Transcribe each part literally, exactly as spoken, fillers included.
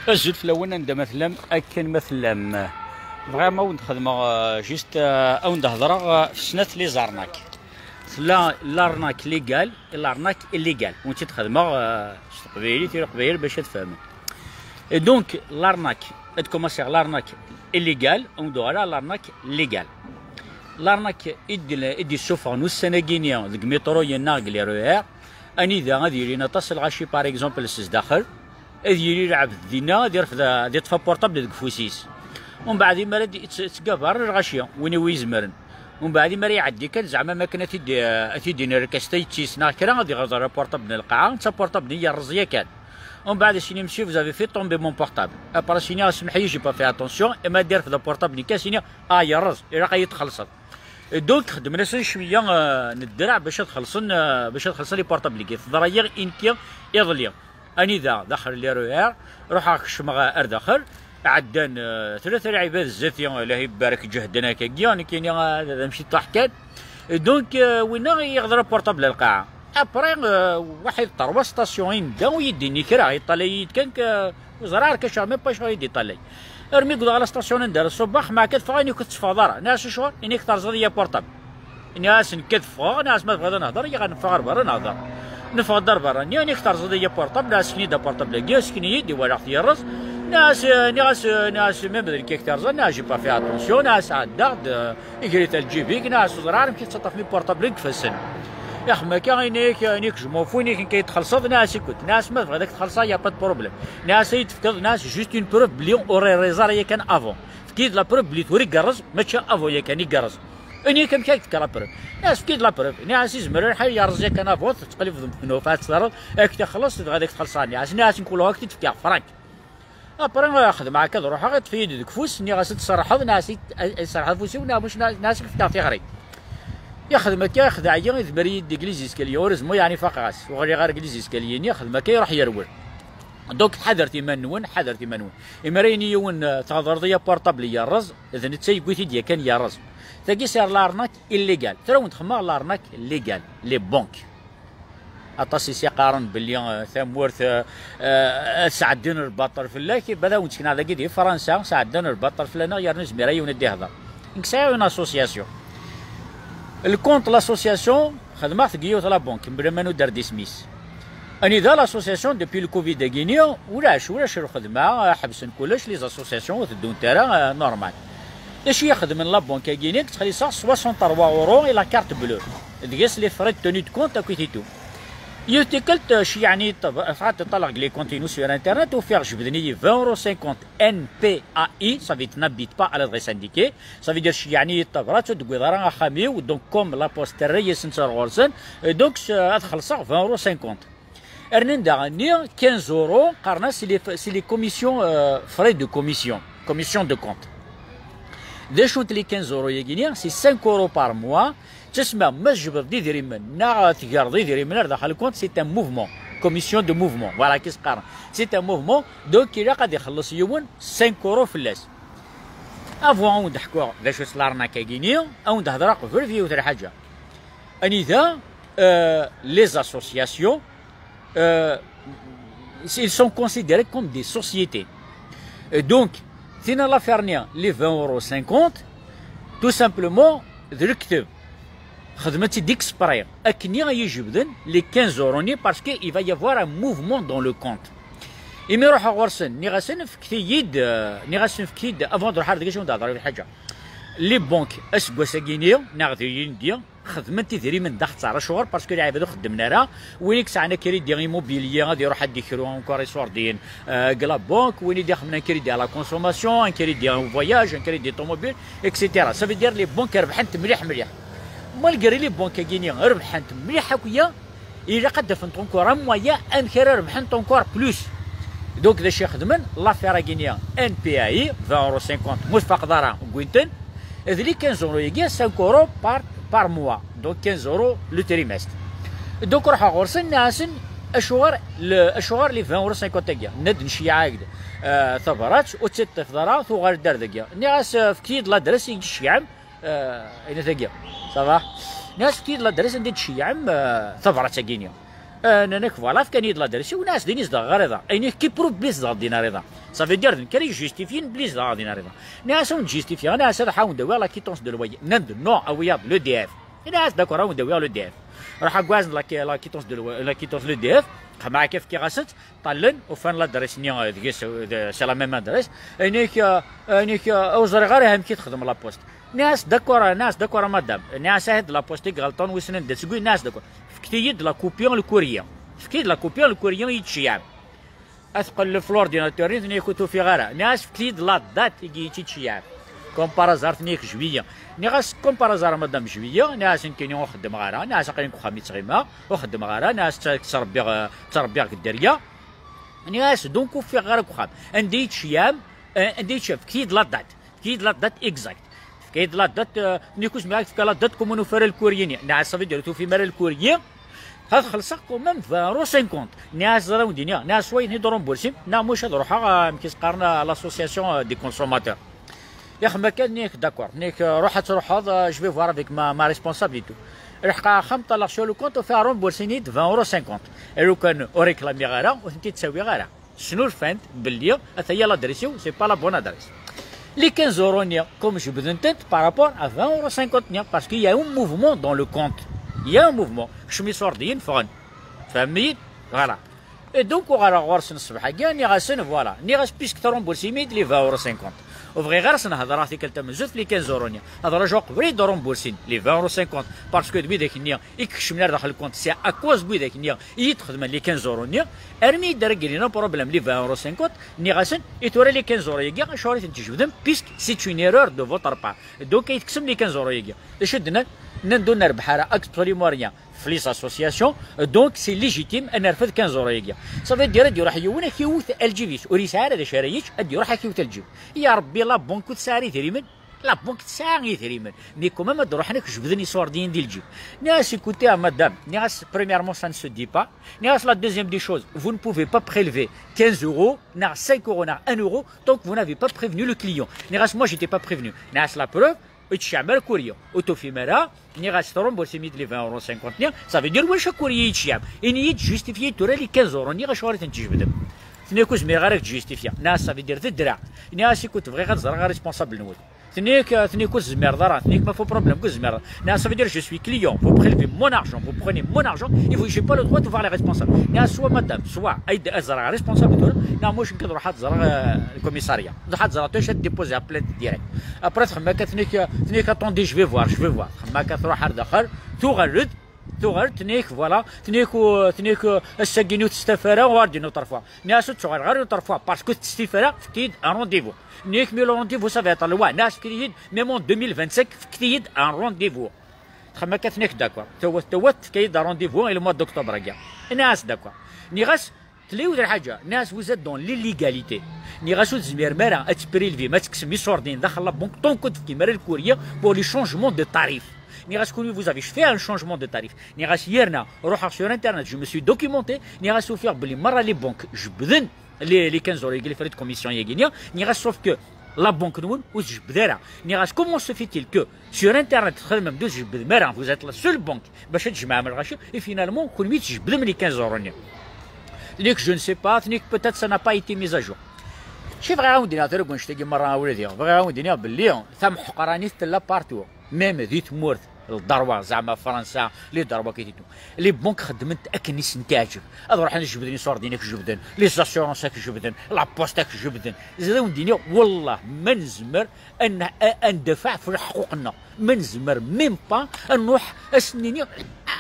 Azul fell-awen, anda ma tellam, akken ma tellam. Bɣiɣ ma wen-d-xedmeɣ, euh, juste, euh, a wen-d-hedreɣ, euh, f snat les arnaques. Tella l'arnaque légale et l'arnaque illégale. Wen-tt-id-xedmeɣ, euh, s teqbaylit i leqbayel bac ad fehmen. Et donc, l'arnaque, ad commencer l'arnaque illégale, a wen-d-uɣaleɣ l'arnaque légale. L'arnaque i d-, i d-isuffɣen ussan-agi-ni deg métro-nneɣ deg les R E R, anida ad yilin aṭas n lɣaci, par exemple, s zdaxel, ad yili lɛebd dinna, ad irfed, ad iṭṭef aportable deg ufus-is. Umbeɛd, imar ad yettgabar lɣaci, win i wi izemren. Umbeɛd, imar iɛeddi kan, zeɛma, am akken ad t-id-, ad t-id-inerk s tayet-is neɣ kra, ad iɣer aportable n lqaɛa, netta aportable-nni yerreẓ yakan. Umbeɛd, as-yini, monsieur, vous avez fait tomber mon portable. Après, as-yini, semḥ-iyi, j'ai pas fait attention, imar ad irfed aportable-nni kan, as-yini, ah, yerreẓ, ilaq ad yi-d-txellṣeḍ. Donc, xedmen-asen cwiya, euh, n ddreɛ bac ad xellṣen, euh, bac ad xellṣen les portables-agi. Teḍra-yi i nekki iḍelli. Anida, daxel les R E R, ruḥeɣ kecmeɣ ar daxel, ɛeddan, euh, tlata lɛibad zdat-i, Allah ibarek, ǧehden akkagi, nekkini, euh, d amciṭṭuḥ kan. Donc, euh, winna yeɣder aportable ar lqaɛa. Après, euh, waḥid trois stations i nedda, ur yi-d-inni kra, yeṭṭalay-iyi-d kan, ur ẓriɣ ara kac même pas acu i d-yeṭṭalay. Armi wwḍeɣ ɣer la station anda ara ṣubbeɣ, xedmeɣ akka teffɣeɣ, ini-ak ur tetteffɣeḍ ara. Nniɣ-as acuɣer? Ini-ak terẓiḍ-iyi aportable. Nniɣ-as nekk ad ffɣeɣ, nniɣ-as ma tebɣiḍ ad nehder, yɣ neffeɣ ar berra nehder. Neffeɣ-d ar berra-nni, ini-ak terẓiḍ-iyi aportable, nniɣ-as sken-iyi-d, i walaɣ-t yerreẓ. Nniɣ-as, nniɣ-as, nniɣ-as même d nekk i k-terẓa, nniɣ-as j'ai pas fait attention, nniɣ-as ɛeddaɣ-d, eh, iger-it ar lǧib-ik, nniɣ-as ur ẓriɣ ara amek i tettaṭṭafem iportable deg ifassen. Iḥma akka, ini-ak, ini-ak je m'en fous, ini-ak nekk ay txellṣeḍ, nniɣ-as écoute, nniɣ-as ma tebɣiḍ ad k-txellṣeɣ, y a pas de problème. Nniɣ-as ad iyi-d-tefkeḍ, nniɣ-as juste une preuve belli ur yerriẓ ara yakan avant. Efk-iyi-d la preuve belli tura igerrez, mačči avant yakan igerrez. Ini-ak amek ad k-d-tefk la preuve. Nniɣ-as efk-iyi-d la preuve. Nniɣ-as izmer lḥal yerreẓ yakan avant, tettqellibeḍ deg tnufa, ad teẓreḍ, ad k-t-ixelleṣ, tebɣiḍ ad k-t-txellṣeɣ. Nniɣ-as, nniɣ-as nekk ulaɣ ad k-t-id-fkeɣ, frank. Après, xedmeɣ akka ad ruḥeɣ, iṭṭef-iyi-d deg ufus, nniɣ-as ad tserrḥeḍ, nniɣ-as ad tserrḥeḍ afus-iw, nniɣ-as, nniɣ-as ad k-fkeɣ tiɣri. Ixdem akka, ixdeɛ-iyi, idmer-iyi-d deg les escaliers, heureusement, yeɛni faqeɣ-as. Ur ɣliɣ ara deg les escaliers-nni, ixdem akka, iruḥ yerwel. Donc, ḥadret iman-nwen, ḥadret iman-nwen. Imir-a yini yiwen, eh, tɣedreḍ-iyi aportable yerreẓ, d netta yewwi-t-id yakan yerreẓ. Tagi, c'est l'arnaque illégale. Tura wen-d-xedmeɣ l'arnaque légale, les banques. Aṭas i s-iqqaren belli, eh, tamurt, eh, eh, ad sɛeddin lbaṭel fell-ak, bada wen-d-sekneɣ dagi di Fransa, sɛeddan lbaṭel fell-aneɣ, yernu izmir-a yiwen ad d-ihder. Nekk sɛiɣ une association. Le compte l'association, xedmeɣ-t deg yiwet la banque, mebla ma nuder-d isem-is. Anida l'association depuis le covid-agi-ni, ulac, ulac lxedma, ḥebsen kullec, les associations ur teddunt ara, eh, normal. D acu i xedmen la banque-agi-ni, ttxelliṣeɣ soixante-trois euros et la carte bleue. Deg-s les frais de tenue de compte akkit et tout. Yiwet tikkelt, eh, ceyyeɛen-iyi ṭṭab-, ffɣeɣ ad ṭṭaleɣ deg les comptes-inu sur internet, ufiɣ jebden-iyi vingt euros cinquante N P A I, ça veut dire n'habite pas à l'adresse indiquée. Ça veut dire, yeɛni, tabrat ur d-tewwiḍ ara axxam-iw, donc comme la poste terra-yasen-tt ar ɣur-sen, et donc, s-, ad xellṣeɣ vingt euros cinquante. Rnan daɣen-nni quinze euros, qqaren-as c'est les, c'est les commissions, euh, frais de commission, commission de compte. D acu-t les quinze euros-yagi-nni? C'est cinq euros par mois. Ttasma, ma tjebdeḍ-d idrimen, neɣ tegreḍ idrimen ar daxel compte, c'est un mouvement. Commission de mouvement. Voilà, qu'est-ce que c'est un mouvement. Donc, ilaq ad ixelleṣ yiwen cinq euros fell-as. Avant ad wen-d-ḥkuɣ d acu-tt l'arnaque-agi-ni, ad wen-d-hedreɣ qbel di yiwet lḥaǧa. Anida, euh, les associations, euh, ils sont considérés comme des sociétés. Et donc, tina l'affaire-nni, les vingt euros cinquante, tout simplement, d lekdeb. Xedmen-tt-id exprès. Akken i yi-jebden les quinze euros-nni, parce que il va y avoir un mouvement dans le compte. Imi ruḥeɣ ɣur-sen, nniɣ-asen, fket-iyi-d, euh, nniɣ-asen, fket-iyi-d, avant de ruḥeɣ ar deg-s, ad wen-d-hedreɣ yiwet lḥaǧa. Les banques, aseggas-agi-ni, neɣ d ilindi, xedment idrimen d axeṣṣar. Acuɣer? Parce que lɛibad ur xeddmen ara. Win i yesɛan un crédit immobilier ad iruḥ ad d-ikru encore iṣurdiyen, euh, deg la banque. Win i d-ixedmen un crédit à la consommation, un crédit au voyage, un crédit automobile, et cetera. Ça veut dire les banques rebḥent mliḥ mliḥ. Malgré les banques-agi-ni rebḥent mliḥ akk-ya, ilaq ad d-afent encore un moyen amek ara rebḥent encore plus. Donc, d acu i xedmen? L'affaire-agi-ni, N P A I, vingt euros cinquante, ur tfaqeḍ ara, wwin-ten, d les quinze euros-agi, cinq euros par, par mois. Donc, quinze euros le trimestre. Donc, ruḥeɣ ɣur-sen, nniɣ-asen, acuɣer le-, acuɣer les vingt euros cinquante-agi? Nna-d nceyyeɛ-ak-d, euh, tabrat, ur tt-id-tafeḍ ara, tuɣal-d ar dagi. Nniɣ-as, euh, fket-iyi-d l'adresse i d-tceyyeɛem, euh, ayen-agi. Ça va? Nniɣ-as, fket-iyi-d l'adresse anda i d-tceyyeɛem, euh, tabrat-agi-ni. Euh, nnan-ak, voilà, fkan-iyi-d l'adresse-iw, nniɣ-as, din i zedɣeɣ ar iḍ-a. Ayen-ik qui prouve belli zedɣeɣ din ar iḍ-a. Ça veut dire d nekk ara yejjustifyin belli zedɣeɣ din arriva. Nniɣ-as ad wen-ǧustifiyeɣ, nniɣ-as ad ḥawen d-awiɣ la quittance de loyer. Nnan-d non, awi-yaɣ-d l'E D F. Nniɣ-as d'accord, ad wen-d-awiɣ l'E D F. Ruḥ aggazen la, la quittance de loyer, la quittance l'E D F. Xemɛa akka fkiɣ-asen-tt, ṭallen, ufan l'adresse-nni, euh, deg-s, euh, de- c'est la même adresse. Nniɣ-ak, euh, nniɣ-ak, euh, ur ẓriɣ ara amek i texdem la poste. Nniɣ-as d'accord, nniɣ-as d'accord a madame. Nniɣ-as ahat d la poste i iɣelṭen, wissen anda tewwi, nniɣ-as d'accord. Fket-iyi-d la copie n le courrier. Fket-iyi-d la copie n le courrier i d-tceyyɛem. Ad tqelleb f l'ordinateur-nni, tenna-ak ur t-ufiɣ ara. Nniɣ-as fket-iyi-d la date i yi-tt-id-tceyyɛem. Comme par hasard, tenna-ak juillet. Nniɣ-as comme par hasard a madame juillet, nniɣ-as nekkini ur xeddmeɣ ara, nniɣ-as aql-i deg uxxam i ttɣimeɣ, ur xeddmeɣ ara, nniɣ-as tt- ttrebbiɣ, eh, ttrebbiɣ deg dderya. Nniɣ-as donc ur ffiɣeɣ ara deg uxxam. Anda i d-tceyyɛem, eh, anda i d-tceyyɛem, fket-iyi-d la date. Fket-iyi-d la date. Fket-iyi-d la date, euh, tenna-ak ur zmireɣ ad k-fkeɣ la date, comment nufi ara le courrier-nni. Nniɣ-as ça veut dire ur tufim ara le courrier, ad xellṣeɣ quand même vingt euros cinquante. Nniɣ-as ẓer ad wen-d-iniɣ, nniɣ-as soit ad ten-id-remboursim, neɣ muc ad ruḥeɣ, euh, amek i s-qqaren, euh, à l'association, euh, des consommateurs. Ixem akka, nniɣ-ak d'accord, nniɣ-ak, euh, ruḥ ad truḥeḍ, euh, je vais voir avec ma, ma responsable et tout. Ruḥeɣ axxam, ṭṭaleɣ sur le compte, ufiɣ remboursin-iyi-d vingt euros cinquante. Lukan ur réclamiɣ ara, ur tent-id-ttawiɣ ara. Snulfant belli ataya l'adresse-iw, c'est pas la bonne adresse. Les quinze euros-nni, comme jebden-tent par rapport à vingt euros cinquante-nni, parce qu'il y a un mouvement dans le compte. Il y a un mouvement. Kecmen iṣurdiyen, ffɣen. Tfehmem-iyi-d? Voilà. Et donc, uɣaleɣ ɣur-sen ṣṣbeḥ-agi, nniɣ-asen, voilà. Nniɣ-as, puisque tremboursim-iyi-d les vingt euros cinquante. Ur bɣiɣ ara ad sen-hedreɣ tikkelt tamenzut les quinze euros-nni. Ad rajuɣ qbel i d-remboursin les vingt euros cinquante, parce que d widak-nni i ikecmen ar daxel le compte, c'est à cause n widak-nni i yi-d-xedmen les quinze euros-nni, armi i d-ara yilin un problème les vingt euros cinquante, nniɣ-asen, i tura les quinze euros-agi, acuɣer i tent-tjebdem, puisque c'est une erreur de votre part. Donc, ay tekksem les quinze euros-agi. D acu i d-nnan? Nnan-d ur nerbeḥ ara absolument rien f les associations, donc c'est légitime ad nerfed quinze euros-agi. Ça veut dire ad iruḥ yiwen ad k-iwwet lǧib-is, ur yesɛi ara d acu ara yečč, ad iruḥ ad k-iwwet lǧib. Ya Rebbi, la banque ur tesɛi ara idrimen. La banque tesɛa idrimen, mais quand même ad ruḥen ad k-jebden iṣurdiyen di lǧib. Nniɣ-as, écoutez, a madame, nniɣ-as, premièrement, ça ne se dit pas. Nniɣ-as, la deuxième des choses, vous ne pouvez pas prélever quinze euros, neɣ cinq euros, neɣ un euro, tant que vous n'avez pas prévenu le client. Nniɣ-as, moi, j'étais pas prévenu. Nniɣ-as, la preuve, ur tecɛem ara courrier, ur tufim ara. Nniɣ-as, tremboursim-iyi-d les vingt euros cinquante-nni, ça veut dire, wacu courrier i tecɛem? Ini-yi-d, justifiez tura les quinze euros-nni, acuɣer i tent-tjebdem? Tenna-ak, ur zmireɣ ara ad k-justifier. Nniɣ-as, ça veut dire, d ddreɛ. Nniɣ-as, écoute, bɣiɣ ad ẓreɣ responsable-nwen. Tenna-ak, tenna-ak ur tezmireḍ ara, tenna-ak ma faut problème, ur tezmireḍ. Nniɣ-as, ça veut dire je suis client, vous prélevez mon argent, vous prenez mon argent et vous, j'ai pas le droit de voir les responsables. Nniɣ-as, soit madame, soit ay d- ad ẓreɣ responsable tura, neɣ muc nekk ad ruḥeɣ ad ẓreɣ, euh, le commissariat. Ad ruḥeɣ ad ẓreɣ tura, ad déposer plainte direct. Après txemmem akka, tenna-ak, tenna-ak attendez, je vais voir, je vais voir. Txemmem akka, truḥ ar daxel, tuɣal-d, tuɣal, tenna-ak, voilà, tenna-ak, euh, tenna-ak, euh, ass-agi ur testaf ara, ur d-inu terfa. Nniɣ-as ur d-tuɣaleɣ ara une autre fois, parce que ur testaf ara, fket-iyi-d un rendez-vous. Nniɣ-ak, mais le rendez-vous, ça va être loin. Nniɣ-as, fket-iyi-d, même en deux mille vingt-cinq, fket-iyi-d un rendez-vous. Txemmem akka, tenna-ak, d'accord. Tewwet, tewwet, tefka-yi-d un rendez-vous i le mois d'octobre-agi. Nniɣ-as, d'accord. Nniɣ-as, tella yiwet lḥaǧa. Nniɣ-as, vous êtes dans l'illégalité. Nniɣ-as, ur tezmirem ara ad tprilvim, ad tekksem iṣurdiyen daxel la banque, tant que ur tefkim ara le courrier pour les changements de tarif. Nniɣ-as, kunwi, vous avez fait un changement de tarif. Nniɣ-as, yerna ruḥeɣ sur internet, je me suis documenté. Nniɣ-as, ufiɣ belli merra les banques jebden les, les quinze euros-agi, les frais de commission-agi-nni. Nniɣ-as, sauf que la banque-nwen ur tjebbed ara. Nniɣ-as, comment se fait-il que sur internet txedmem-d ur tjebbdem ara, vous êtes la seule banque bac ad tjemɛem lɣaci, et finalement kunwi tjebbdem les quinze euros-nni? Tenna-ak, je ne sais pas, tenna-ak, peut-être ça n'a pas été mis à jour. Mačči bɣiɣ ad wen-d-iniɣ tura deg wannect-agi merra, a wladi, bɣiɣ ad wen-d-iniɣ belli tameḥqranit tella partout. Même di tmurt, lderwa, zeɛma Fransa, les derwa qui tout. Les banques xeddment akken i sen-teɛǧeb. Ad ruḥen ad jebden iṣurdiyen, ad k-jebden. Les assurances ad k-jebden. La poste ad k-jebden. Zad ad wen-d-iniɣ, wallah, ma nezmer ad n-, a-, ad ndafeɛ f leḥquq-nneɣ. Ma nezmer même pas ad nruḥ ad sen-nini,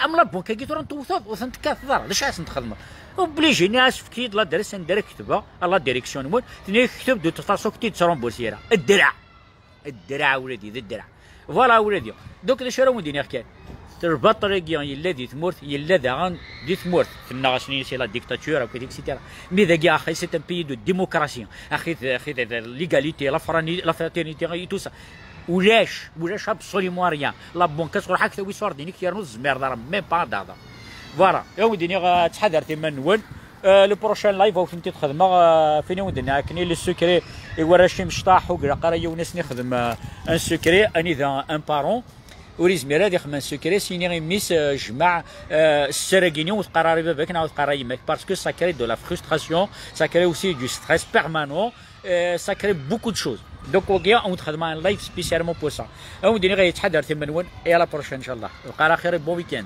am la banque-agi tura n tewteḍ, ur ten-tekkateḍ ara. D acu ad sen-txedmeḍ? Obligé, nniɣ-as, fket-iyi-d l'adresse anda ara ketbeɣ, à la direction-nwen. Tenna-ak, kteb, de toute façon, ur k-id-ttrumbur s yara. Ddreɛ! Ddreɛ, a wladi, d ddreɛ. Voilà, a wladi. Donc, d acu ara wen-d-iniɣ kan? Lbaṭel-agi yella di tmurt, yella daɣen di tmurt. Tennaɣ-asen-ini c'est la dictature, akked et cetera. Mais dagi, axi, c'est un pays de démocratie. Axi, axi, l'égalité, la frani-, la fraternité, et tout ça. Ulac, ulac absolument rien. La banque, ad tṛuḥ ad k-tawi iṣurdiyen-ik, yernu ur tezmireḍ ara même pas ad d-tehḍeḍ. Voilà, a wen-d-iniɣ, euh, ttḥadaret iman-nwen. Euh, le prochain live, ad wen-t-id-xedmeɣ, euh, fini wen-d-nniɣ akken, le secret i warrac imecṭaḥ, ur ilaq ara yiwen ad sen-ixdem, euh, un secret, anida un parent. ur yezmir ad ixemmem secret, s yini i mmi-s, euh, jmeɛ, euh, sser-agi-nni, ur teqqar ara i baba-k neɣ ur teqqar ara i yemma-k, parce que ça crée de la frustration, ça crée aussi du stress permanent, euh, ça crée beaucoup de choses. Donc wagi ad wen-d-xedmeɣ un live spécialement pour ça. Ad wen-d-iniɣ ad yettḥadar tama-nwen, et à la prochaine, inchallah. Lqar axir et bon week-end.